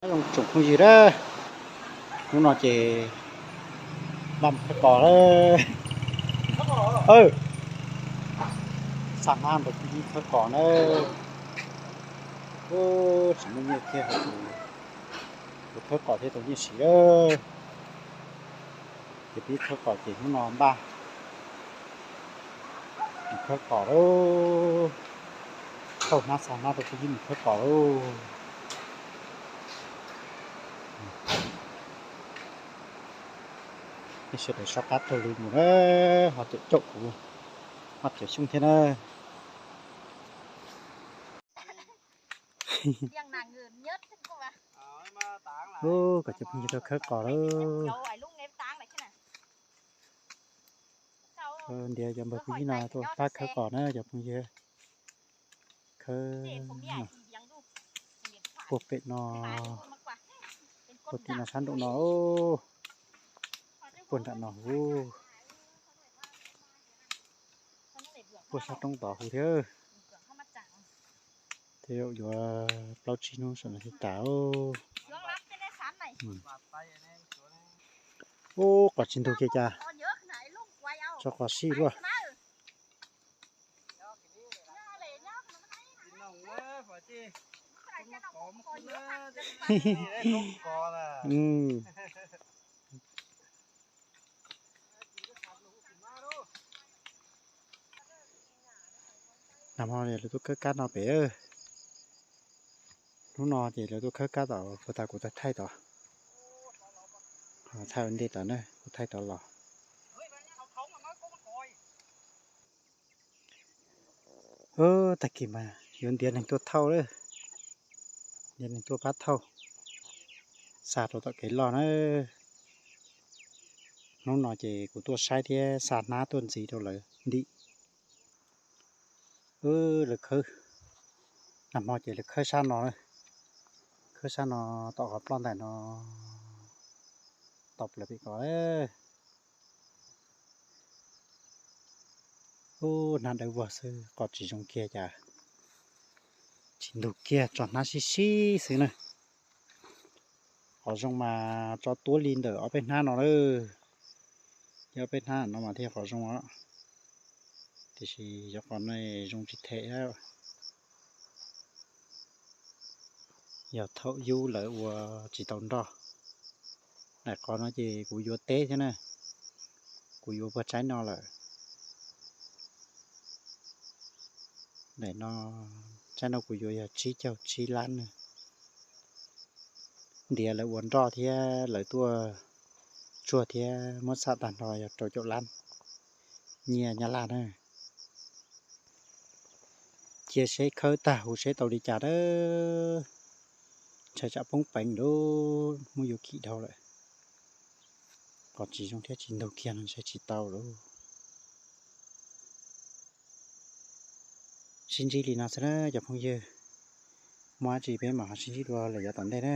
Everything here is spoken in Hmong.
Nyob zoo tsoom phooj ywg na, hnub no ces npaj mus khawb qos lawm. Xa hnab rau phooj ywg khawb qos na. Tsis muaj nyiaj kiag, tus khawb qos thiaj tau nyiaj siv lawm. Ces pib khawb qos ces hnub no npaj mus khawb qos lauj. Thauj hnab xa hnab rau phooj ywg mus khawb qos lauj. Nej sawv daws soj qab taug lw mus na, ho caum caum kuv, ho caum Xyooj thiab na. Ub, kom cov phooj ywg tuaj khawb qos lauj. Ntiav cov npawg phooj ywg no tuaj pab khawb qos na cov phooj ywg. Khawb puag pem no, puag tim no sab nraum no, puag nram no huv, puag sab roob tod huv thiab. Tej zaum yuav plaub tsib hnub saum no thiaj tas. Ub, qos tsis ntug kiag cas, tso qos sib luaj. Nag hmo lawv tuaj khawb kab no pem. Hnub no ces lawv tuaj khawb kab tom puag ta kuv thaij tod. Thaij ua ntej tod na, kuv thaij tod los. Tag kis mas yuav ntiav neeg tuaj thauj lawm, ntiav neeg tuaj pab thauj, xa rau tom kev loj na. Hnub no ces kuv tuaj saib thiab xa hnab tuaj ntxiv rau lawv ntim. Lawv khawb, nag hmo ces lawv khawb sab no, khawb sab no tom qhov ploj ntais no, tau plaws pem ko. Ub, hnab dawb vog xwb, qos tsis zoo kiag cas, tsis ntug kiag, tso hnab sib sib xwb na. Qos zoo mas tso tuab li ntawm ob peb hnab no lawm, yog ob peb hnab no mas thiaj qos zoo os. Tiam sis cov qos no zoo tsis them. Yog thaum yub lawv ua tsis tau nroj. Daim qos no ces kuv yuav teb thiab na, kuv yuav puag tsaib no lawm. Daim no, tsaib no kuv yuav yog tsib caug tsib lab na. Ntiav lawv ua nroj thiab lawv tuaj tsuag thiab muab xam tag nrho yog rau caum lab nyiaj Nyab Laj na. Cia seb khawb tag huv seb tau li cas na. Ntshai tsam poob peev lawm, muab yuav kim dhau lawm. Qos tsis zoo thiab tsis ntug kiag no ntshai tsis tau lawm. Sib ntsib li no xwb na cov phooj ywg, muaj dab tsi peb mam ho sib ntsib dua lawm yav tom ntej na.